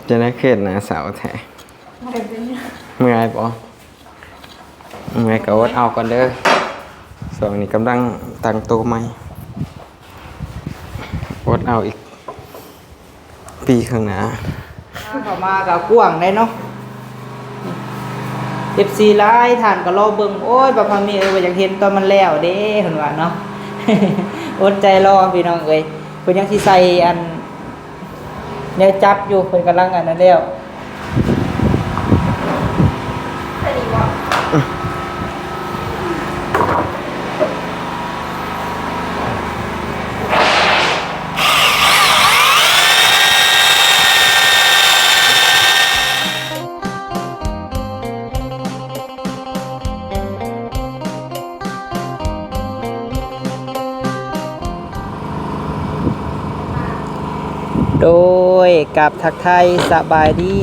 ຈະໄດ້ເຂດໜ້າເສົາແທ້. ເມື່ອຍບໍ່? ເມື່ອຍກໍອົດເອົາກ່ອນເດີ. ຊ່ວງນີ້ກຳລັງຕັ້ງໂຕໃໝ່. ອົດເອົາອີກປີຂ້າງໜ້າ. ເຂົ້າມາກໍກວ້າງໄດ໋ເນາະ. ເອັຟຊີຫຼາຍທ່ານກໍລໍເບິ່ງ, ໂອ້ຍ ບ່າວພາມີເອີຍ ວ່າຢາກເຫັນຕອນມັນແລ້ວເດ້ ເພິ່ນວ່າເນາະ. ອົດໃຈລໍພີ່ນ້ອງເອີຍ, ເພິ່ນຍັງຊິໃສ່ອັນ ແນວຈັບຢູ່, ເພິ່ນກຳລັງອັນນັ້ນແລ້ວ. ໂດຍ ກາບທັກທາຍສະບາຍດີ,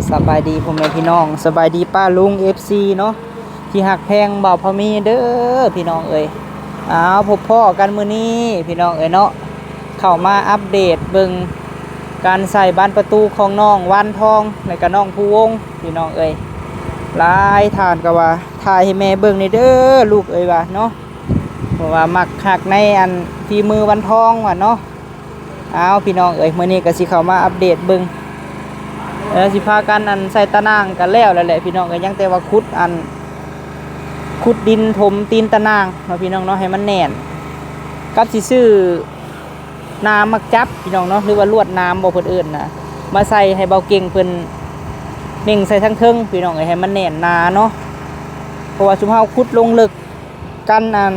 ສະບາຍດີພໍ່ແມ່ພີ່ນ້ອງ, ສະບາຍດີປ້າລຸງ ເອັຟຊີ ເນາະ ທີ່ຮັກແພງບ່າວພາມີເດີພີ່ນ້ອງເອີຍ. ອ້າວ ພົບພໍ້ກັນມື້ນີ້ພີ່ນ້ອງເອີຍເນາະ, ເຂົ້າມາອັບເດດເບິ່ງການໃສ່ບານປະຕູຂອງນ້ອງວານທອງ ແລະກະນ້ອງພູວົງພີ່ນ້ອງເອີຍ. ຫຼາຍທ່ານກໍວ່າ ຖ່າຍໃຫ້ແມ່ເບິ່ງແດ່ເດີລູກເອີຍວ່າເນາະ, ເພາະວ່າມັກຮັກໃນອັນຝີມືວານທອງວ່າເນາະ. ອ້າວ ພີ່ນ້ອງເອີຍ ມື້ນີ້ກໍຊິເຂົ້າມາອັບເດດເບິ່ງ. ເອີ ຊິພາກັນອັນໃສ່ຕາໜ່າງກໍແລ້ວແລ້ວແຫຼະພີ່ນ້ອງເອີຍ, ຍັງແຕ່ວ່າຂຸດອັນ ຂຸດດິນຖົມຕີນຕາໜ່າງເນາະພີ່ນ້ອງເນາະ ໃຫ້ມັນແໜ້ນ, ກັບຊິຊື້ໜາມໝາກຈັບພີ່ນ້ອງເນາະ ຫຼືວ່າລວດໜາມບໍ່ເພິ່ນເອີ້ນນະ ມາໃສ່ໃຫ້ເບົາເກັ່ງເພິ່ນເໜັ່ງໃສ່ທາງເທິງພີ່ນ້ອງເອີຍ ໃຫ້ມັນແໜ້ນໜາເນາະ. ເພາະວ່າຊຸມເຮົາຂຸດລົງເລິກ ກັນອັນ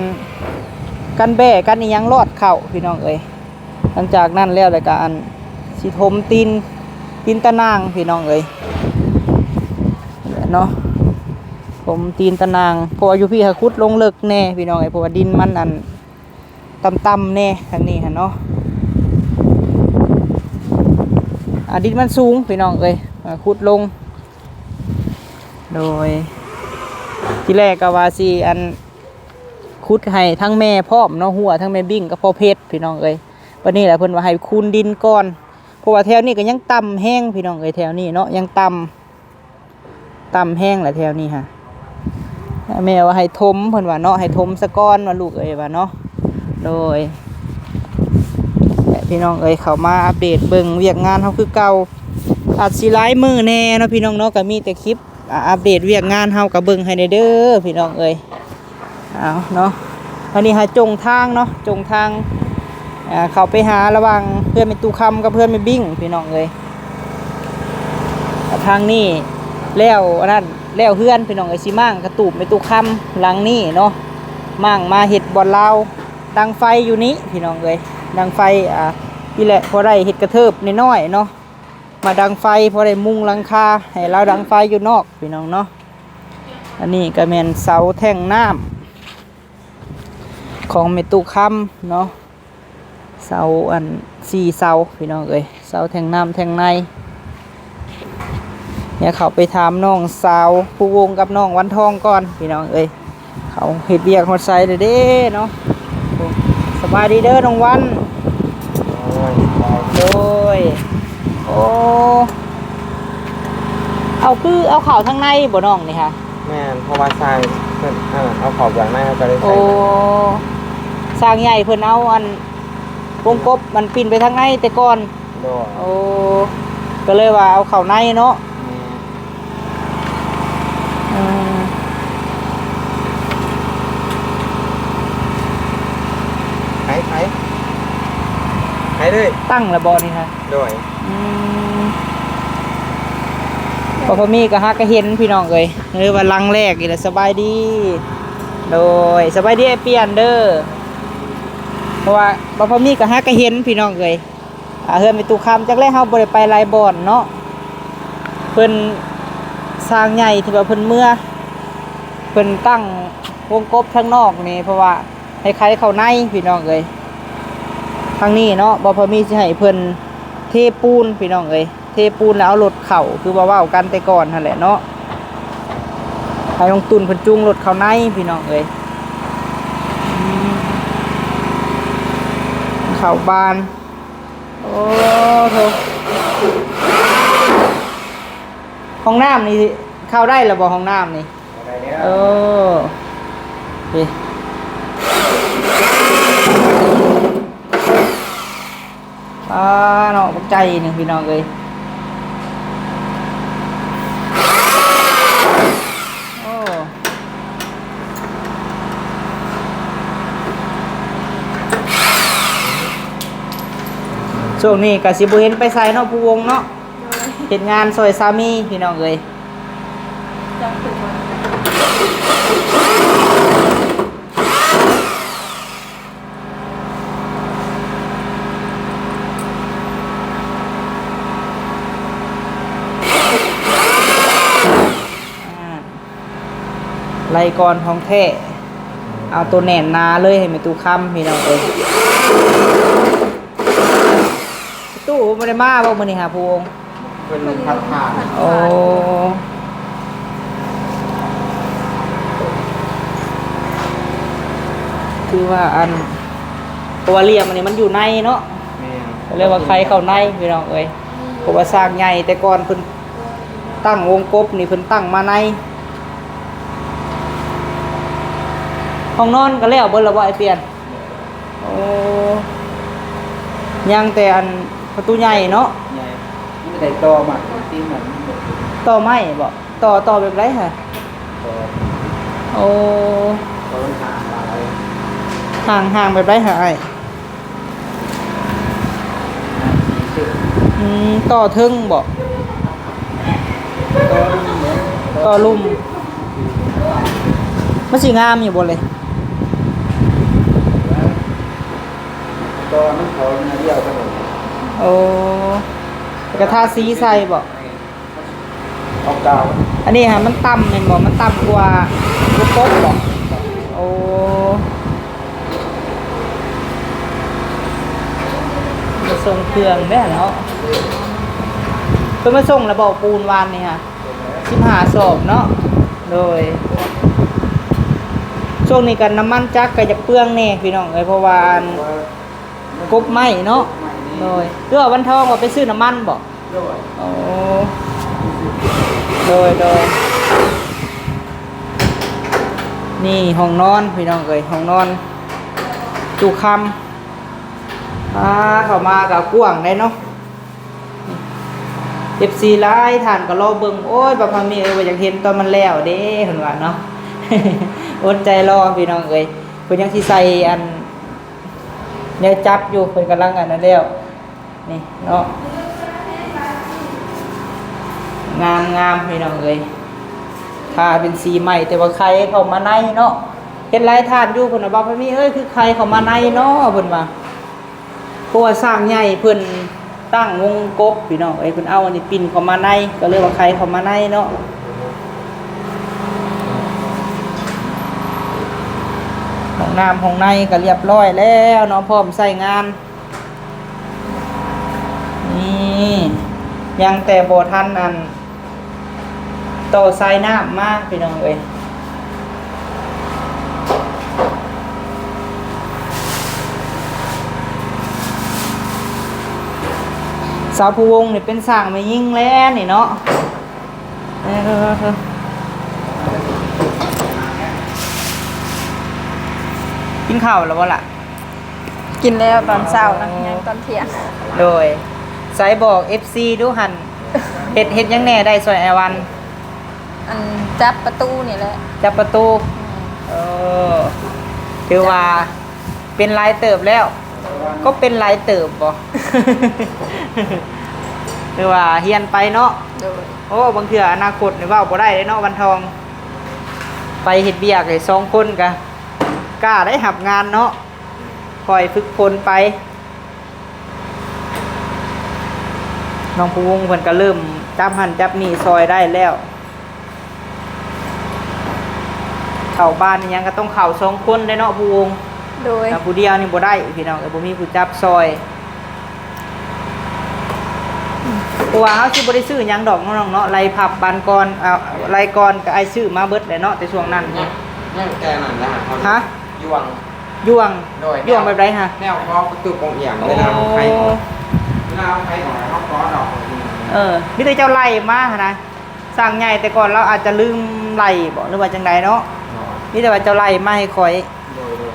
ກັນແບ້ກັນອີ່ຫຍັງລອດເຂົ້າພີ່ນ້ອງເອີຍ. ຫຼັງຈາກນັ້ນແລ້ວ ແລ້ວກະອັນ ຊິຖົມຕີນ ຕີນຕາໜ່າງພີ່ນ້ອງເອີຍ ເນາະ, ຖົມຕີນຕາໜ່າງ. ເພາະວ່າຢູ່ພີ້ຫາຂຸດລົງເລິກແດ່ພີ່ນ້ອງເອີຍ, ເພາະວ່າດິນມັນອັນ ຕ່ຳໆແດ່ທາງນີ້ຫັ້ນເນາະ, ອາ ດິນມັນສູງພີ່ນ້ອງເອີຍ ອາ ຂຸດລົງ. ໂດຍ ທີແລກກໍວ່າຊິອັນ ຂຸດໃຫ້ທັງແມ່ພ້ອມເນາະ, ຮົ້ວທັງແມ່ບິ້ງກັບພໍ່ເພັດພີ່ນ້ອງເອີຍ. ບັດນີ້ແຫຼະເພິ່ນວ່າໃຫ້ຄູນດິນກ່ອນ ເພາະວ່າແຖວນີ້ກໍຍັງຕ່ຳແຮງພີ່ນ້ອງເອີຍ, ແຖວນີ້ເນາະ ຍັງຕ່ຳ ຕ່ຳແຮງແຫຼະແຖວນີ້ຫາ. ແມ່ວ່າໃຫ້ຖົມ ເພິ່ນວ່າເນາະ, ໃຫ້ຖົມສະກ່ອນວ່າລູກເອີຍວ່າເນາະ. ໂດຍ ແລະ ພີ່ນ້ອງເອີຍ ເຂົ້າມາອັບເດດເບິ່ງວຽກງານເຮົາຄືເກົ່າ. ອາດຊິຫຼາຍມື້ແດ່ເນາະພີ່ນ້ອງເນາະ, ກໍມີແຕ່ຄລິບ ອາ ອັບເດດວຽກງານເຮົາກໍເບິ່ງໃຫ້ແດ່ເດີພີ່ນ້ອງເອີຍ. ເອົາເນາະ ອັນນີ້ຫາຈົງທາງເນາະ, ຈົງທາງ ອາ ເຂົ້າໄປຫາລະຫວ່າງເຮືອນແມ່ຕູ້ຄຳກັບເຮືອນແມ່ບິ້ງພີ່ນ້ອງເອີຍ. ທາງນີ້ແລ້ວອັນນັ້ນ ແລ້ວເຮືອນພີ່ນ້ອງເອີຍ, ຊິມ້າງກະຕູບແມ່ຕູ້ຄຳຫຼັງນີ້ເນາະ, ມ້າງມາເຮັດບ່ອນລາວດັງໄຟຢູ່ນີ້ພີ່ນ້ອງເອີຍ. ດັງໄຟ ອາ ນີ້ແຫຼະ ພໍໄດ້ເຮັດກະເທີບນ້ອຍໆເນາະ ມາດັງໄຟ ພໍໄດ້ມຸງຫຼັງຄາໃຫ້ລາວດັງໄຟຢູ່ນອກພີ່ນ້ອງເນາະ. ອັນນີ້ກໍແມ່ນເສົາແທ່ງນ້ຳຂອງແມ່ຕູ້ຄຳເນາະ, ເສົາອັນ ສີ່ເສົາພີ່ນ້ອງເອີຍ, ເສົາແທ່ງນ້ຳແທ່ງໃນ. ດຽວເຂົ້າໄປຖາມນ້ອງສາວພູວົງກັບນ້ອງວັນທອງກ່ອນພີ່ນ້ອງເອີຍ. ເຂົາເຮັດວຽກຮອດໃສແລ້ວເດ້ເນາະ. ໂອ້ ສະບາຍດີເດີນ້ອງວັນ. ໂດຍ ໂດຍ. ໂອ້ ເອົາ ຄືເອົາເຂົ້າທາງໃນບໍ່ນ້ອງນີ້ຫະ? ແມ່ນ ເພາະວ່າສ້າງເພິ່ນ ເອີ ເອົາເຂົ້າເບື້ອງໃນ ເຮົາກໍເລີຍໃສ່. ໂອ້ ຊ່າງໃຫຍ່ເພິ່ນເອົາອັນ ວົງກົບມັນປິ່ນໄປທາງໃນແຕ່ກ່ອນ. ໂດຍ. ໂອ້ ກໍເລີຍວ່າເອົາເຂົ້າໃນເນາະ. ແມ່ນ. ອືມ ໄປ ໄປ ໄປເລີຍ. ຕັ້ງແລ້ວບໍ່ນີ້ຫະ? ໂດຍ. ອືມ ກໍພໍມີກໍຫາກໍເຫັນພີ່ນ້ອງເອີຍ, ເອີ ວ່າຫຼັງແລກນີ້ແຫຼະ. ສະບາຍດີ. ໂດຍ ສະບາຍດີອ້າຍປ່ຽນເດີ. ເພາະວ່າບໍ່ພໍມີກໍຫາກໍເຫັນພີ່ນ້ອງເອີຍ. ອ່າ ເຮືອນແມ່ຕູ້ຄຳ ຈັກແລະ ເຮົາບໍ່ໄດ້ໄປຫຼາຍບ່ອນເນາະ. ເພິ່ນ ຊ່າງໃຫຍ່ທີ່ວ່າເພິ່ນເມືອ ເພິ່ນຕັ້ງວົງກົບທາງນອກນີ້ ເພາະວ່າໃຫ້ໄຂເຂົ້າໃນພີ່ນ້ອງເອີຍ. ທາງນີ້ເນາະ ບໍ່ພໍມີຊິໃຫ້ເພິ່ນເທປູນພີ່ນ້ອງເອີຍ, ເທປູນແລ້ວເອົາລົດເຂົ້າ ຄືວ່າເວົ້າກັນແຕ່ກ່ອນຫັ້ນແຫຼະເນາະ, ໃຫ້ນ້ອງຕຸ່ນເພິ່ນຈູງລົດເຂົ້າໃນພີ່ນ້ອງເອີຍ. ອືມ ເຂົ້າບ້ານ. ໂອ້ໂທ ຫ້ອງນ້ຳນີ້ເຂົ້າໄດ້ແລ້ວບໍ່? ຫ້ອງນ້ຳນີ້ ເຂົ້າໄດ້ແລ້ວ. ເອີ ນີ້ ອ່າ ເນາະ ບັກໃຫຍ່ໜຶ່ງພີ່ນ້ອງເອີຍ. ໂອ້ ຊ່ວງນີ້ກະຊິບໍ່ເຫັນໄປໃສເນາະ ຜູ້ວົງເນາະ. ໂດຍ ເຮັດງານຊ່ອຍສາມີພີ່ນ້ອງເອີຍ. ຈັບຂຶ້ນມາ ອ່າ ໄລ່ກ່ອນຂອງແທ້ ເອົາໂຕແໜ້ນໜາເລີຍໃຫ້ແມ່ຕູ້ຄຳ ພີ່ນ້ອງເອີຍ. ຕູ້ບໍ່ໄດ້ມາບໍ່ມື້ນີ້ຫາຜູ້ວົງ? ເພິ່ນພັດຜ່ານ. ໂອ້ ຄືວ່າອັນ ເພາະວ່າຫຼ່ຽມອັນນີ້ມັນຢູ່ໃນເນາະ. ແມ່ນ. ກໍເລີຍວ່າໄຂເຂົ້າໃນພີ່ນ້ອງເອີຍ. ເພາະວ່າສ້າງໃຫຍ່ແຕ່ກ່ອນເພິ່ນຕັ້ງວົງກົບນີ້ ເພິ່ນຕັ້ງມາໃນ. ຫ້ອງນອນກໍແລ້ວເບິດແລ້ວບໍ່ ອ້າຍປ່ຽນ? ໂອ້ ຍັງແຕ່ອັນປະຕູໃຫຍ່ເນາະ. ໃຫຍ່ ມັນໄດ້ຕໍ່ໄມ້ ຕີໄມ້ ຕໍ່ໄມ້ບໍ່? ຕໍ່ ຕໍ່ແບບໃດຫະ? ຕໍ່ ໂອ້ ຕໍ່ມັນຫ່າງຫຼາຍ. ຫ່າງ ຫ່າງແບບໃດຫະອ້າຍ? ອືມ ຕໍ່ເທິງບໍ່? ຕໍ່ລຸ່ມ ຕໍ່ລຸ່ມ. ມັນຊິງາມຢູ່ບໍ່ເລີຍ? ຕໍ່ມັນເຂົ້າໜ້າດຽວກັນ. ໂອ້ ແລ້ວກໍທາສີໃສ່ບໍ່? ອອກກາວ. ອັນນີ້ຫະ ມັນຕ່ຳແມ່ນບໍ່? ມັນຕ່ຳກວ່າ ກວ່າປົກບໍ່? ໂອ້ ມາສົ່ງເຄື່ອງເດ້ເນາະ. ເພິ່ນມາສົ່ງແລ້ວບໍ່ ປູນວານນີ້ຫະ? ສິບຫ້າສອບເນາະ. ໂດຍ ຊ່ວງນີ້ກໍນ້ຳມັນຈັກກໍຢາກເປືອງແດ່ພີ່ນ້ອງເອີຍ ເພາະວ່າອັນ ກົບໄມ້ເນາະ. ໂດຍ ຫຼືວ່າວັນທອງວ່າໄປຊື້ນ້ຳມັນບໍ່? ໂດຍ ໂອ້ ໂດຍ ໂດຍ. ນີ້ຫ້ອງນອນພີ່ນ້ອງເອີຍ ຫ້ອງນອນຕູ້ຄຳ. ອ່າ ເຂົ້າມາກໍກວ້າງໄດ໋ເນາະ. ເອັຟຊີຫຼາຍທ່ານກໍລໍເບິ່ງ ໂອ້ຍ ບ່າວພາມີເອີຍ ວ່າຢາກເຫັນຕອນມັນແລ້ວເດ້ ເພິ່ນວ່າເນາະ. ອົດໃຈລໍພີ່ນ້ອງເອີຍ ເພິ່ນຍັງຊິໃສ່ອັນ ແນວຈັບຢູ່ ເພິ່ນກຳລັງອັນນັ້ນແລ້ວ ນີ້ເນາະ. ງາມໆ ພີ່ນ້ອງເອີຍ ທາເປັນສີໃໝ່ ແຕ່ວ່າໄຂເຂົ້າມາໃນເນາະ. ເຫັນຫຼາຍທ່ານຢູ່ ເພິ່ນວ່າ ບ່າວພາມີເອີຍ ຄືໄຂເຂົ້າມາໃນເນາະ ເພິ່ນວ່າ. ເພາະວ່າຊ່າງໃຫຍ່ເພິ່ນຕັ້ງວົງກົບ ພີ່ນ້ອງເອີຍ ເພິ່ນເອົາອັນນີ້ປິ່ນເຂົ້າມາໃນ ກໍເລີຍວ່າໄຂເຂົ້າມາໃນເນາະ. ຫ້ອງນ້ຳຫ້ອງໃນກໍລຽບຮ້ອຍແລ້ວເນາະ ພ້ອມໃຊ້ງານ. ນີ້ ຍັງແຕ່ບໍ່ທັນອັນ ຕໍ່ສາຍນ້ຳມາພີ່ນ້ອງເອີຍ. ສາວຜູ້ວົງນີ້ເປັນຊ່າງແມ່ຍິງແລ້ວນີ້ເນາະ. ເອີ ກິນເຂົ້າແລ້ວບໍ່ລະ? ກິນແລ້ວຕອນເຊົ້ານະ ຍັງຕອນທ່ຽງ. ໂດຍ ໃສບອກເອັຟຊີດູຫັ້ນ ເຮັດ ເຮັດຫຍັງແດ່ໄດ້ຊ່ອຍອ້າຍວັນ? ອັນຈັບປະຕູນີ້ແຫຼະ. ຈັບປະຕູ. ອືມ ເອີ ຖືວ່າເປັນຫຼາຍເຕີບແລ້ວ. ກໍເປັນຫຼາຍເຕີບບໍ່? ຖືວ່າຮຽນໄປເນາະ. ໂດຍ. ໂອ້ ບາງເທື່ອອະນາຄົດນີ້ເວົ້າບໍ່ໄດ້ເດ້ເນາະ ວັນທອງ. ໄປເຮັດວຽກໃຫ້ສອງຄົນກະກ້າໄດ້ຮັບງານເນາະ. ຄ່ອຍຝຶກຝົນໄປ. ນ້ອງພູວົງເພິ່ນກໍເລີ່ມຈັບຫັ້ນຈັບນີ້ຊ່ອຍໄດ້ແລ້ວ. ເຂົ້າບ້ານອີ່ຫຍັງກໍຕ້ອງເຂົ້າສອງຄົນເດ້ເນາະ ພູວົງ. ໂດຍ. ຖ້າຜູ້ດຽວນີ້ບໍ່ໄດ້ພີ່ນ້ອງເອີຍ ບໍ່ມີຜູ້ຈັບຊ່ອຍ. ເພາະວ່າເຮົາຊິບໍ່ໄດ້ຊື້ຫຍັງດອກເນາະ ນ້ອງເນາະ ໄລ່ພັບບານກ່ອນ ເອົາ ໄລ່ກ່ອນກໍອ້າຍຊື້ມາເບິດແຫຼະເນາະ ແຕ່ຊ່ວງນັ້ນ. ຍັງ ຍັງແຕ່ນັ້ນແຫຼະ. ຮະ? ຢ່ວງ ຢ່ວງ. ໂດຍ. ຢ່ວງແບບໃດຫະ? ແນວເຄາະປະຕູປ່ອງອຽງ ເວລາເຮົາໄຂອອກ ເວລາເຮົາໄຂອອກ ເຮົາເຄາະດອກ. ເອີ ມີແຕ່ເຈົ້າໄລ່ມາຫັ້ນນະ. ຊ່າງໃຫຍ່ແຕ່ກ່ອນລາວອາດຈະລືມໄລ່ບໍ ຫຼືວ່າຈັ່ງໃດເນາະ? ໂດຍ ມີແຕ່ວ່າເຈົ້າໄລ່ມາໃຫ້ຂ້ອຍ. ໂດຍ ໂດຍ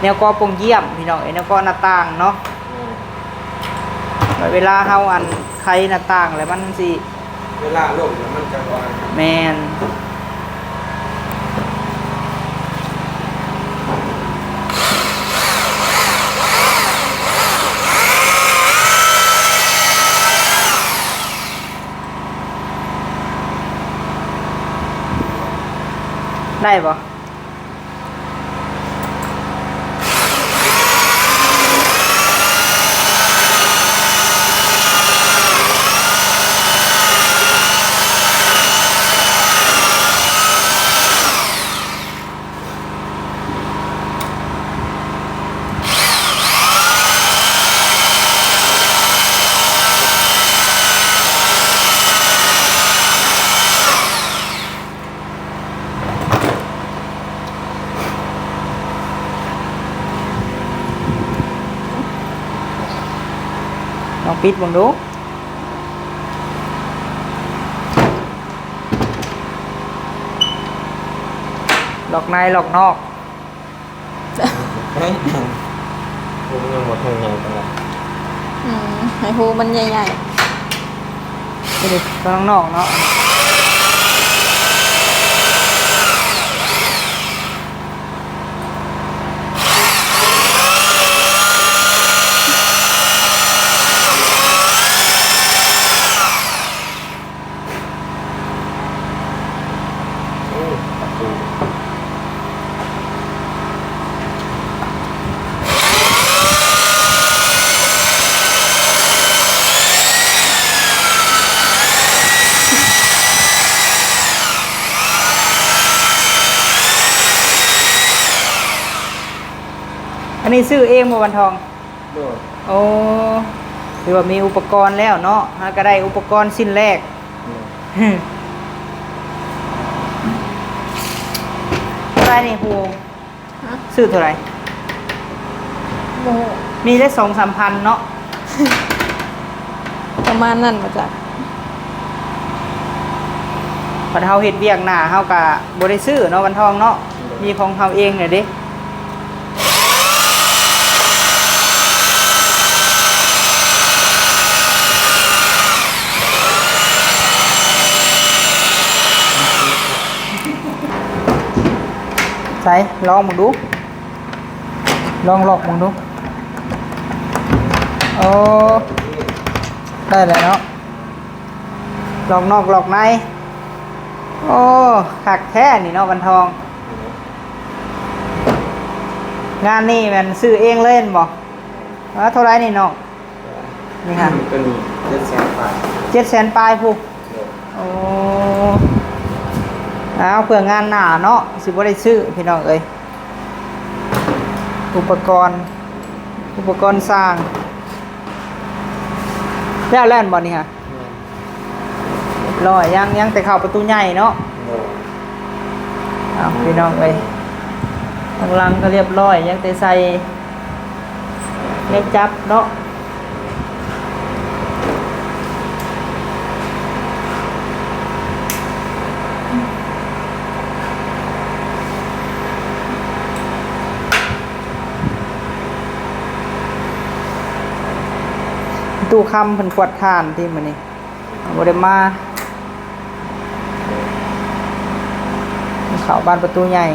ແນວກໍປ່ອງຢ້ຽມພີ່ນ້ອງເອີຍ ແນວກໍໜ້າຕ່າງເນາະ. ແມ່ນ ແລ້ວເວລາເຮົາ ອັນ ໄຂໜ້າຕ່າງແລ້ວມັນຊິ ເວລາລົມແລ້ວມັນຈະບໍ່ ອັນ ແມ່ນ. ໄດ້ບໍ່? ລອງປິດເບິ່ງດູ ລັອກໃນລັອກນອກ. ເຮີມັນຍັງບໍ່ທົ່ງໃຫຍ່ປານໃດ. ອືມ ໃຫ້ຮູມັນໃຫຍ່ໆ ນີ້ເດ້ ຂ້າງນອກເນາະ. ໂອ້ ຕະປູ ອັນນີ້ຊື້ເອງບໍ່ ວັນທອງ? ໂດຍ ໂອ້ ຖືວ່າມີອຸປະກອນແລ້ວເນາະ ຫາກະໄດ້ອຸປະກອນຊິ້ນແລກ. ໂດຍ ເທົ່າໃດນີ້ຄູ? ຮະ? ຊື້ເທົ່າໃດ? ບໍ່ຮູ້ ມີໄດ້ສອງສາມພັນເນາະ ປະມານນັ້ນບໍ່ຈັກ. ບັດເຮົາເຮັດວຽກໜ້າ ເຮົາກະບໍ່ໄດ້ຊື້ເນາະ ວັນທອງເນາະ ໂດຍ ມີຂອງເຮົາເອງແຫຼະເດ້. ໃສ ລອງເບິ່ງດູ ລອງລັອກເບິ່ງດູ. ໂອ້ ໄດ້ແລ້ວເນາະ ລັອກນອກລັອກໃນ. ໂອ້ ຄັກແທ້ນີ້ເນາະ ວັນທອງ. ງານນີ້ແມ່ນຊື້ເອງເລີຍແມ່ນບໍ່? ເອີ ເທົ່າໃດນີ້ນ້ອງ? ນີ້ຫະ ໂຕນີ້ເຈັດແສນປາຍ ເຈັດແສນປາຍພຸ້ນ. ໂດຍ ໂອ້ ເອົາ ເພື່ອງານໜ້າເນາະ ຊິບໍ່ໄດ້ຊື້ພີ່ນ້ອງເອີຍ. ອຸປະກອນ ອຸປະກອນສ້າງ ແລ້ວແລ້ວແມ່ນບໍ່ນີ້ຫະ? ແມ່ນ ຮຽບຮ້ອຍ ຍັງ ຍັງແຕ່ເຂົ້າປະຕູໃຫຍ່ເນາະ. ໂດຍ ເອົາ ພີ່ນ້ອງເອີຍ ທາງຫຼັງກໍຮຽບຮ້ອຍ ຍັງແຕ່ໃສ່ແນວຈັບເນາະ. ຕູ້ຄຳເພິ່ນກວດທ່ານຕິມື້ນີ້ ບໍ່ໄດ້ມາ ເຂົ້າບ້ານປະຕູໃຫຍ່.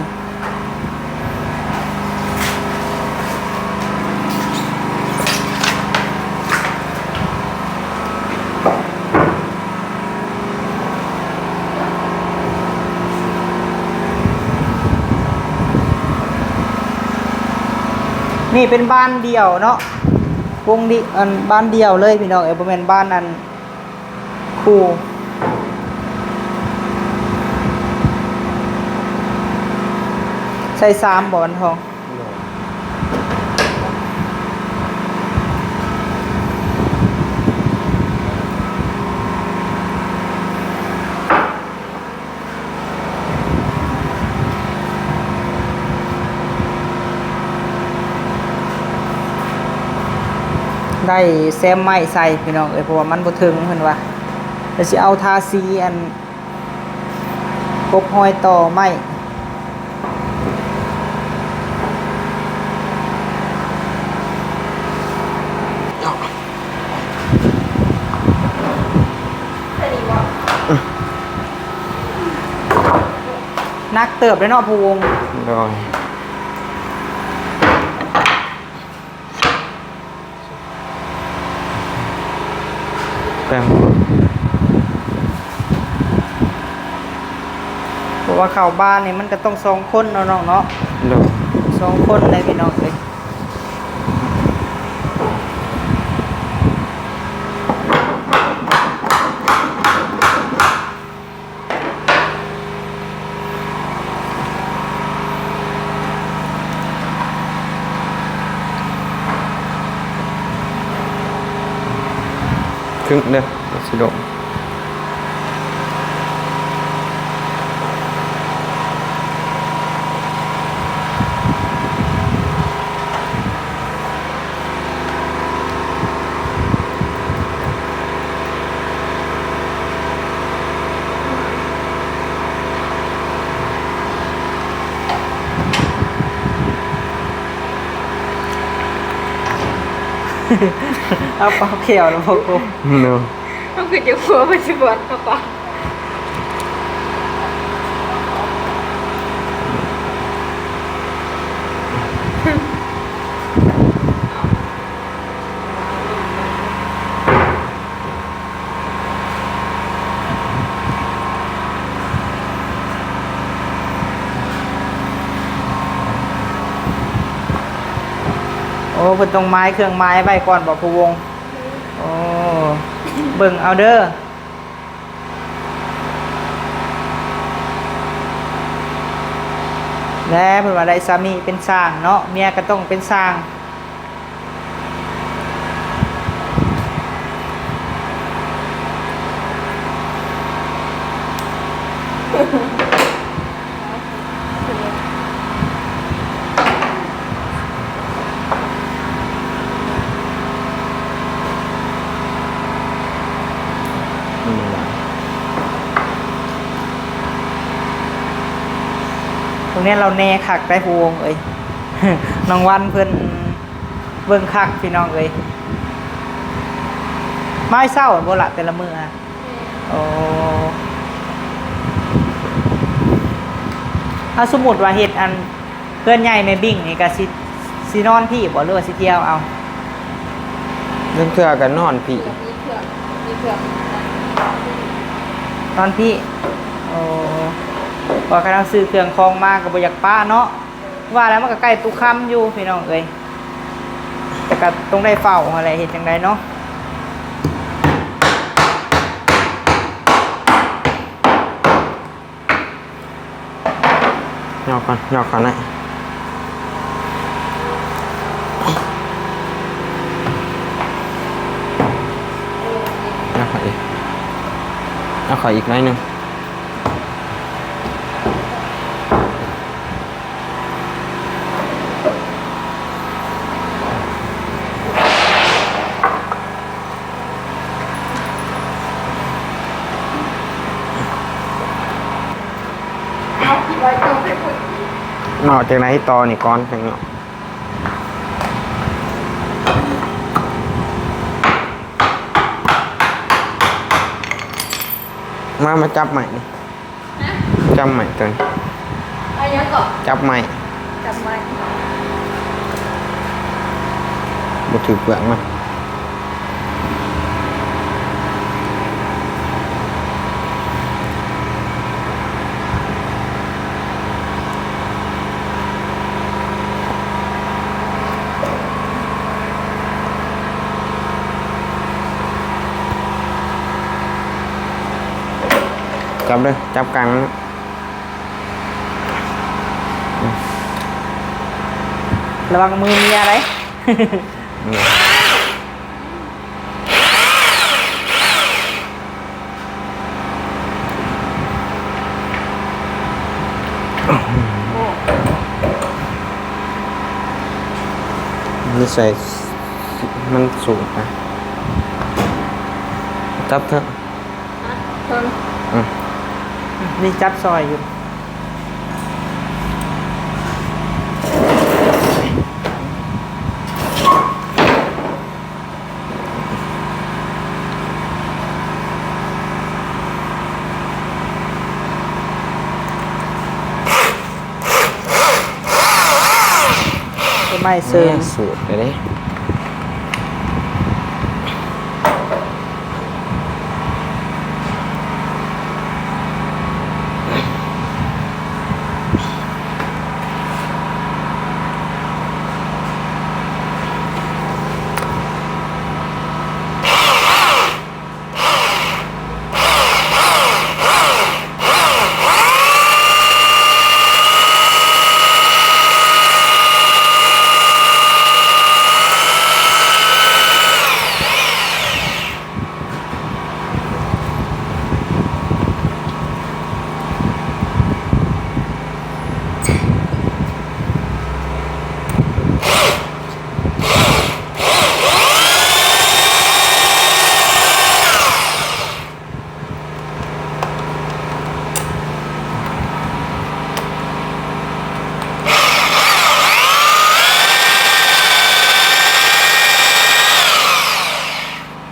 ນີ້ເປັນບ້ານດຽວເນາະ ວົງດີ ອັນ ບ້ານດຽວເລີຍພີ່ນ້ອງເອີຍ ບໍ່ແມ່ນບ້ານ ອັນ ຄູ່ ໃສ່ສາມບໍ່ ວັນທອງ? ໄດ້ແຊມໄມ້ໃສ່ພີ່ນ້ອງເອີຍ ເພາະວ່າມັນບໍ່ເຖິງເພິ່ນວ່າ. ແລ້ວຊິເອົາທາສີອັນ ກົບຮອຍຕໍ່ໄມ້. ໜັກເຕີບເດ້ເນາະ ຜູ້ວົງ. ໂດຍ. ແປ້ງ ເພາະວ່າເຂົ້າບ້ານນີ້ມັນກໍຕ້ອງສອງຄົນເນາະນ້ອງເນາະ. ໂດຍ. ສອງຄົນເລີຍພີ່ນ້ອງເອີຍ. ຄຶ້ງເດີ້ ມັນຊິລົງ. ເອົາປາກແຂວນະບໍ່ກົບ. ເນາະ. ເຮົາຄືຈະຄົວປັດຈຸບັນເຮົາປະ. ໂອ້ ເພິ່ນຕ້ອງໝາຍເຄື່ອງໝາຍໄວ້ກ່ອນບໍ ຜູ້ວົງ? ໂອ້ ເບິ່ງເອົາເດີ້. ແລະ ເພິ່ນວ່າໄດ້ສາມີເປັນຊ່າງເນາະ ເມຍກໍຕ້ອງເປັນຊ່າງ. ພວກນີ້ລາວແນ່ຄັກໄດ໋ ຜູ້ວົງເອີຍ. ນ້ອງວັນເພິ່ນເບິ່ງຄັກພີ່ນ້ອງເອີຍ. ມາເຊົ້າບໍ່ລະແຕ່ລະມື້? ໂອ້ ເອົາ ສົມມຸດວ່າເຮັດອັນເຮືອນໃຫຍ່ແມ່ບິ້ງນີ້ກະຊິ ຊິນອນພີ້ບໍ່ ຫຼືວ່າຊິທ່ຽວເອົາ? ລາງເທື່ອກະນອນພີ້. ນອນພີ້. ໂອ້ ວ່າຄັນເຮົາຊື້ເຄື່ອງຂອງມາກະບໍ່ຢາກປະເນາະ. ວ່າແລ້ວມັນກະໃກ້ຕຸຄຳຢູ່ພີ່ນ້ອງເອີຍ ແຕ່ກະຕ້ອງໄດ້ເຝົ້າຫັ້ນແຫຼະ ເຮັດຈັ່ງໃດເນາະ. ຫຍອກກ່ອນ ຫຍອກກ່ອນນະ. ຫຍອກເຂົ້າອີກ ຫຍອກເຂົ້າອີກໜ້ອຍໜຶ່ງ. ເນາະ ຈັ່ງໃດຕໍ່ນີ້ກ່ອນ ຈັ່ງເນາະ. ມາ ມາຈັບໄມ້ນີ້. ຮະ? ຈັບໄມ້ຕົວນີ້. ເອົາຫຍັງເກາະ? ຈັບໄມ້. ຈັບໄມ້. ບໍ່ຖືກເປືອກມັນ. ຈັບເດີ້ ຈັບກາງມັນ. ລະວັງມືເມຍໄດ໋. ນີ້ໃສ່ ມັນສູງໄປ. ຈັບເຖາະ. ຮະ? ເບິ່ງ ອືມ ນີ້ຈັບຊອຍຢູ່. ຕົ້ນໄມ້ເສີງ ສູດເດ້.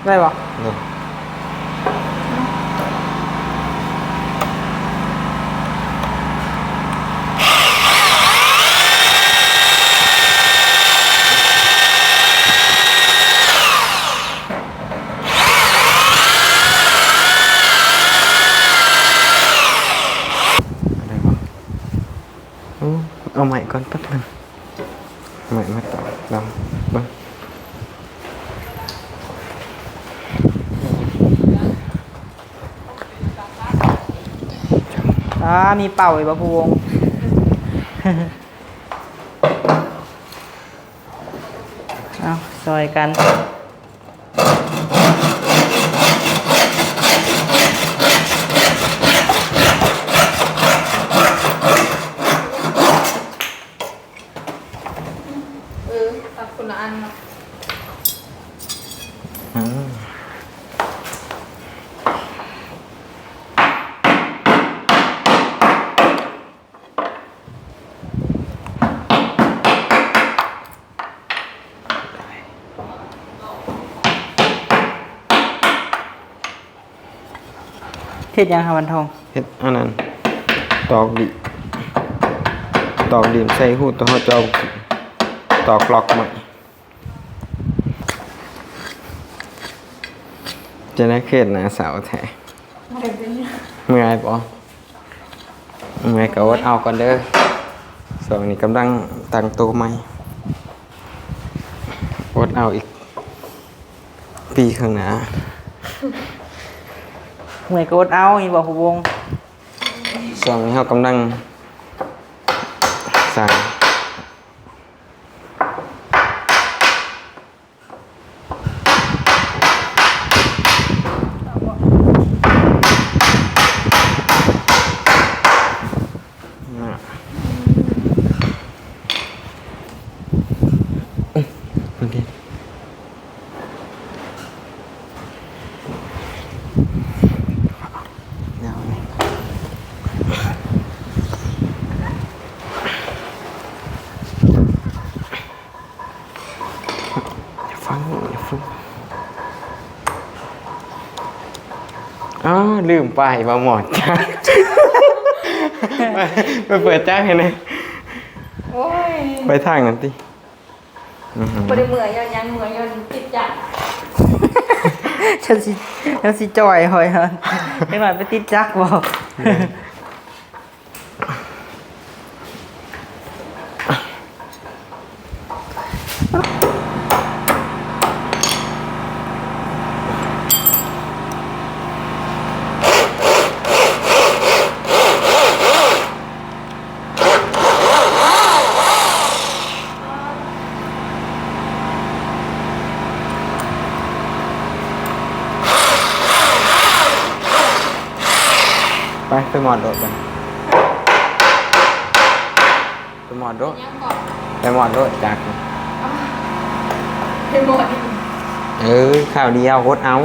ໄດ້ບໍ່? ໄດ້ບໍ່? ໂອ້ ເອົາໄມ້ກ່ອນແປັບໜຶ່ງ ໄມ້ມາຕອກດຳເບິ່ງ. ອ່າ ມີເປົ້າອີກບໍ່ ຜູ້ວົງ? ເອົາ ຊ່ອຍກັນ. ເອີ ຕັດຄົນລະອັນເນາະ. ອືມ. ເຮັດຫຍັງຫາວັນທອງ? ເຮັດອັນນັ້ນ ຕອກດີ້ ຕອກດີ້ໃສ່ຮູໂຕເຮົາຈອກ ຕອກລັອກໃໝ່. ຈະໄດ້ເຂດໜ້າເສົ້າແທ້. ເມື່ອຍບໍ່? ເມື່ອຍກໍອົດເອົາກ່ອນເດີ. ຊ່ວງນີ້ກຳລັງຕັ້ງໂຕໃໝ່. ອົດເອົາອີກປີຂ້າງໜ້າ. ເມື່ອຍກໍອົດເອົາ ມີບໍ່ຜູ້ວົງ? ຊ່ວງນີ້ເຮົາກຳລັງສ້າງ. ຢ່າຟັງ ຢ່າຟັງ. ອ້າ ລືມໄປວ່າໝໍດຈັກ. ໄປ ໄປເປີດຈັກໃຫ້ແດ່. ໂອ້ຍ ໄປທາງນັ້ນຕິ. ອື ບໍ່ໄດ້ເມື່ອຍຍ້ອນຫຍັງ ເມື່ອຍຍ້ອນຕິດຈັກ. ເຈົ້າຊິ ເຈົ້າຊິຈ່ອຍຂ້ອຍຫັ້ນ ຈັກໜ້ອຍໄປຕິດຈັກບໍ່? ໄປ ໄປໝອດໂລດ ໄປ ໄປໝອດໂລດ ຍັງເກາະ ໄປໝອດໂລດຈັກ ໄປໝອດ ເອີ ຄາວດຽວ ອົດເອົາ.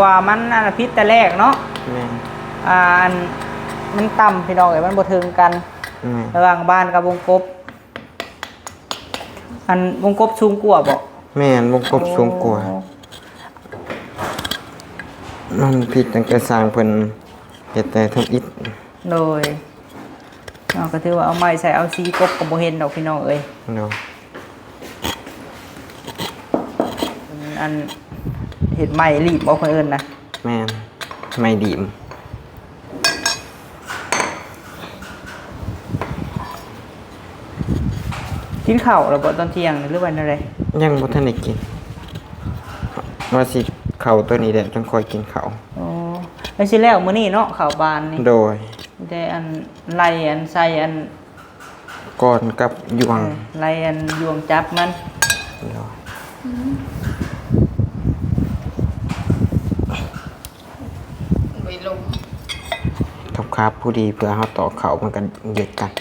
ວ່າມັນອັນນະ ຜິດແຕ່ແລກເນາະ. ແມ່ນ. ອ່າ ອັນ ມັນຕ່ຳ ພີ່ນ້ອງເອີຍ ມັນບໍ່ເຖິງກັນ ແມ່ນ ລະຫວ່າງບານກັບວົງກົບ. ອັນວົງກົບສູງກວ່າບໍ? ແມ່ນ ວົງກົບສູງກວ່າ. ໂອ້ ມັນຜິດຕັ້ງແຕ່ຊ່າງເພິ່ນເຮັດແຕ່ທຳອິດ. ໂດຍ. ເນາະ ກໍຖືວ່າເອົາໄມ້ໃສ່ ເອົາສີກົບກໍບໍ່ເຫັນດອກ ພີ່ນ້ອງເອີຍ. ໂດຍ. ອັນເຮັດໄມ້ລີບບໍ່ ເພິ່ນເອີ້ນນະ. ແມ່ນ ໄມ້ດີມ. ກິນເຂົ້າແລ້ວບໍ່ ຕອນທ່ຽງນີ້ ຫຼືວ່າແນວໃດ? ຍັງບໍ່ທັນໄດ້ກິນ ວ່າຊິເຂົ້າໂຕນີ້ແຫຼະ ຈັ່ງຄ່ອຍກິນເຂົ້າ. ອໍ ແລ້ວຊິແລ້ວມື້ນີ້ເນາະ ເຂົ້າບານນີ້. ໂດຍ. ແຕ່ອັນໄລ່ ອັນໃສ່ ອັນ ກ່ອນກັບຢ່ວງ ເອີ ໄລ່ອັນຢ່ວງຈັບມັນ. ໂດຍ. ອືມ ໄວ້ລົມ ຄັບໆ ພໍດີ ເພື່ອເຮົາຕອກເຂົ້າມັນກໍຍຶດກັນ.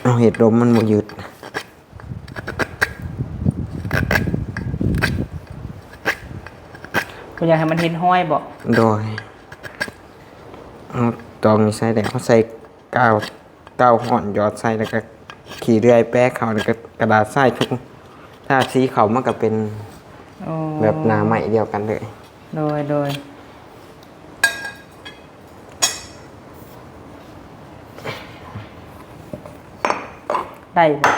ເຮົາເຮັດລົມມັນບໍ່ຍຶດ. ບໍ່ຢາກໃຫ້ມັນເຫັນຮອຍບໍ? ໂດຍ. ເຮົາຕອກນີ້ໃສ່ແລ້ວ ເຮົາໃສ່ກາວ ກາວຮ້ອນຫຍອດໃສ່ ແລ້ວກໍຂີ້ເລື່ອຍແປະເຂົ້າ ແລ້ວກໍກະດາດຊາຍທຸກ ທາສີເຂົ້າ ມັນກໍເປັນ ໂອ້ ແບບໜ້າໄມ້ດຽວກັນເລີຍ. ໂດຍ ໂດຍ. ໄດ້ບໍ່?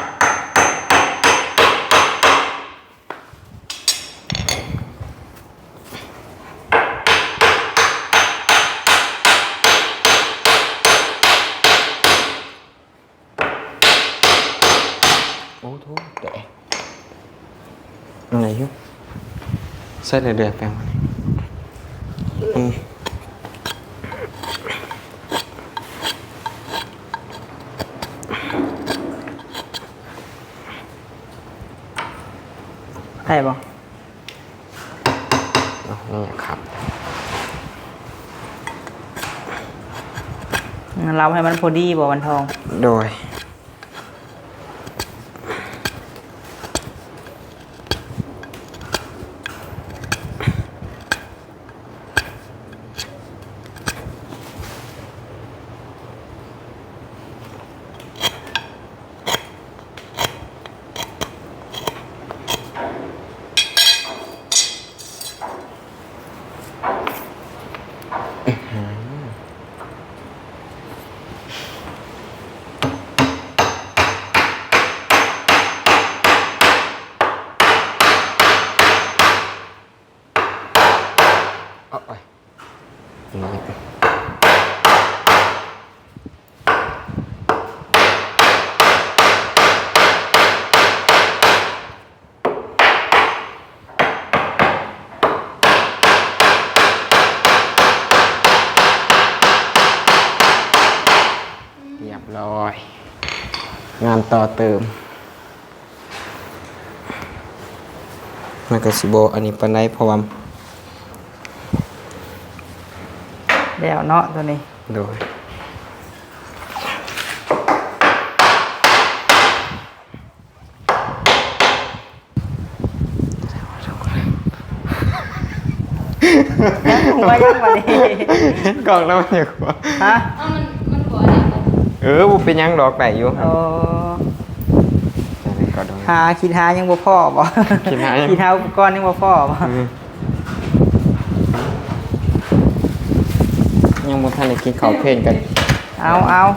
ໂອ້ໂທ້ ແຕະ ອັນໃດຢູ່ ໃສ່ເລື້ອຍໆ ແປງມັນ ອືມ ໄດ້ບໍ່? ເອົາ ນີ້ຄັບ ລຳໃຫ້ມັນພໍດີບໍ່ ວັນທອງ? ໂດຍ. ເອົາໄປ ນີ້ ຮຽບຮ້ອຍ ງານຕໍ່ເຕີມ. ມັນກໍຊິບໍ່ອັນນີ້ປານໃດ ເພາະວ່າ ແລ້ວເນາະ ໂຕນີ້ ໂດຍ. ຍັງບໍ່ຍັງບັດນີ້ ກອງແລ້ວມັນຢາກຫົວ ຮະ? ເອົາ ມັນ ມັນບໍ່ອັນນີ້ບໍ່? ເອີ ບໍ່ເປັນຫຍັງດອກ ໄດ້ຢູ່. ໂອ້ ຫາ ຄິດຫາຍັງບໍ່ພໍ້ບໍ? ຄິດຫາຍັງ ຄິດຫາອຸປະກອນຍັງບໍ່ພໍ້ບໍ? ອືມ ຍັງບໍ່ທັນໄດ້ກິນເຂົ້າເພນກັນ. ເອົາ ເອົາ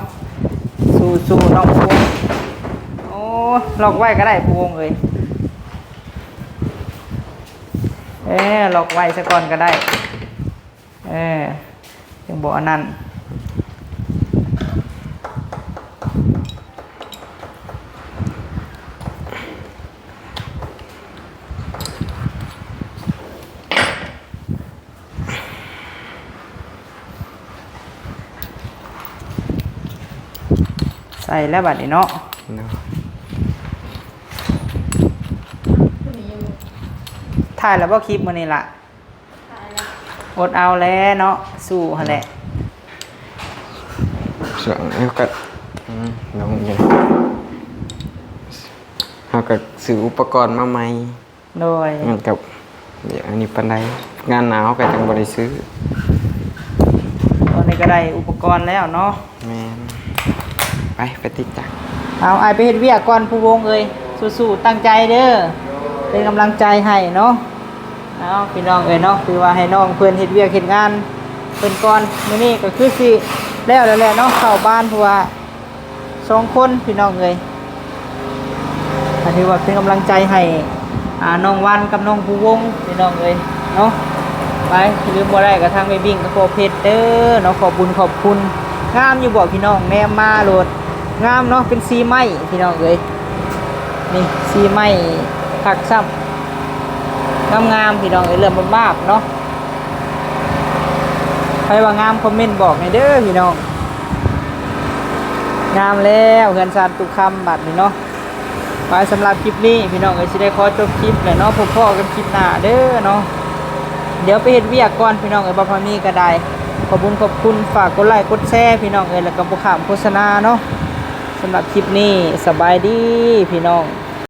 ສູ້ໆ ນ້ອງພູ. ໂອ້ ລັອກໄວ້ກໍໄດ້ ພູວົງເອີຍ. ເອີ ລັອກໄວ້ຊະກ່ອນກໍໄດ້. ເອີ ຈັ່ງບໍ່ອັນນັ້ນ. ໃສ່ແລ້ວບັດນີ້ເນາະ. ເນາະ. ຖ່າຍແລ້ວບໍ່ຄລິບມື້ນີ້ລະ? ອົດເອົາແຫຼະເນາະ ສູ້ຫັ້ນແຫຼະ. ຊ່ວງເຮົາກໍ ອືມ ລົງຢູ່ ເຮົາກໍຊື້ອຸປະກອນມາໃໝ່. ໂດຍ. ມັນກໍ ດຽວອັນນີ້ປານໃດ ງານໜາວກໍຍັງບໍ່ໄດ້ຊື້. ຕອນນີ້ກໍໄດ້ອຸປະກອນແລ້ວເນາະ. ແມ່ນ. ໄປ ໄປຕິດຈັກ. ເອົາ ອ້າຍໄປເຮັດວຽກກ່ອນ ພູວົງເອີຍ. ສູ້ໆ ຕັ້ງໃຈເດີ. ເປັນກຳລັງໃຈໃຫ້ເນາະ. ເອົາ ພີ່ນ້ອງເອີຍເນາະ ຄືວ່າໃຫ້ນ້ອງເພິ່ນເຮັດວຽກເຮັດງານເພິ່ນກ່ອນ. ມື້ນີ້ກໍຄືຊິແລ້ວແລ້ວແຫຼະເນາະ ເຂົ້າບ້ານ ເພາະວ່າ ສອງຄົນພີ່ນ້ອງເອີຍ. ກໍຖືວ່າເປັນກຳລັງໃຈໃຫ້ ອ່າ ນ້ອງວັນກັບນ້ອງພູວົງພີ່ນ້ອງເອີຍເນາະ. ໄປ ລືມບໍ່ໄດ້ກໍທາງແມ່ບິ້ງກັບພໍ່ເພັດເດີເນາະ. ຂອບບຸນຂອບຄຸນ. ງາມຢູ່ບໍ່ພີ່ນ້ອງ? ແນມມາໂລດ ງາມເນາະ. ເປັນສີໄມ້ພີ່ນ້ອງເອີຍ. ນີ້ ສີໄມ້ຄັກຊ້ຳ ງາມໆ ພີ່ນ້ອງເອີຍ. ເຫຼື້ອມບາບໆ ເນາະ. ໃຜວ່າງາມ ຄອມເມັນບອກແດ່ເດີພີ່ນ້ອງ. ງາມແລ້ວເຮືອນຊານຕຸຄຳບາດນີ້ເນາະ. ໄປ ສຳລັບຄລິບນີ້ພີ່ນ້ອງເອີຍ ຊິໄດ້ຂໍຈົບຄລິບແຫຼະເນາະ. ພົບພໍ້ກັນຄລິບໜ້າເດີເນາະ. ດຽວໄປເຮັດວຽກກ່ອນພີ່ນ້ອງເອີຍ. ບ່າວພາມີກໍໄດ້ ຂອບບຸນຂອບຄຸນ. ຝາກກົດໄລກົດແຊພີ່ນ້ອງເອີຍ ແລ້ວກໍບໍ່ຂ້າມໂຄສະນາເນາະ. ສຳລັບຄລິບນີ້ ສະບາຍດີພີ່ນ້ອງ.